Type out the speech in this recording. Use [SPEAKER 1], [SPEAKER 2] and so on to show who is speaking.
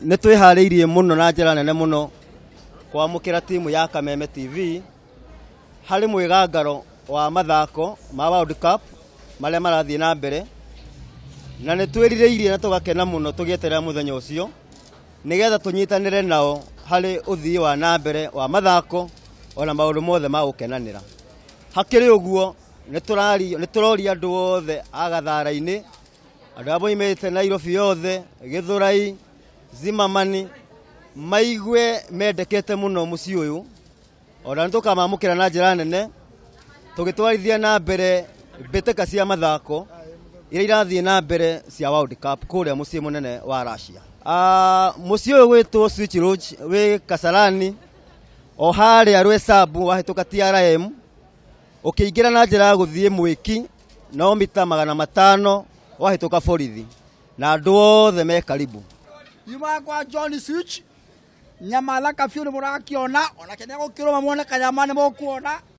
[SPEAKER 1] Nĩ twĩharĩirie mũno na njĩra nene mũno kwamũkĩra timu ya Kameme TV harĩ mwĩgangaro wa mathako ma World Cup marĩa marathiĩ na mbere, na nĩ twĩrirĩirie na tũgakena mũno tũgĩeterera mũthenya ũcio nĩgetha tũnyitanĩre nao harĩ ũthii wa na mbere wa mathako ona maũndũ mothe ma gũkenanĩra. Hakĩrĩ ũguo nĩ tũroria andũ othe a Gathara-inĩ, andũ arĩa moimĩte Nairobi yothe, Gĩthũrai, Zimamani, maigue mendekete mũno mũciĩ ũyũ. Ona nĩ tũkamamũkĩra na njĩra nene tũgĩtwarithia na mbere mbĩtĩka cia mathako iria irathiĩ na mbere cia World Cup kũrĩa mũciĩ mũnene wa Russia. Mũciĩ ũyũ gwĩtwo Switch Lodge wĩ Kasarani o harĩa Rwesambu wahĩtũka TRM ũkĩingĩra na njĩra ya gũthiĩ Mwĩki no mita 500 wahĩtũka borithi na andũ othe me karibu.
[SPEAKER 2] Yumaga kwa John Switch, nyama thaka biũ nĩ mũrakĩona, onake nĩ egũkĩrũma muone kanyama nĩ mũkuona.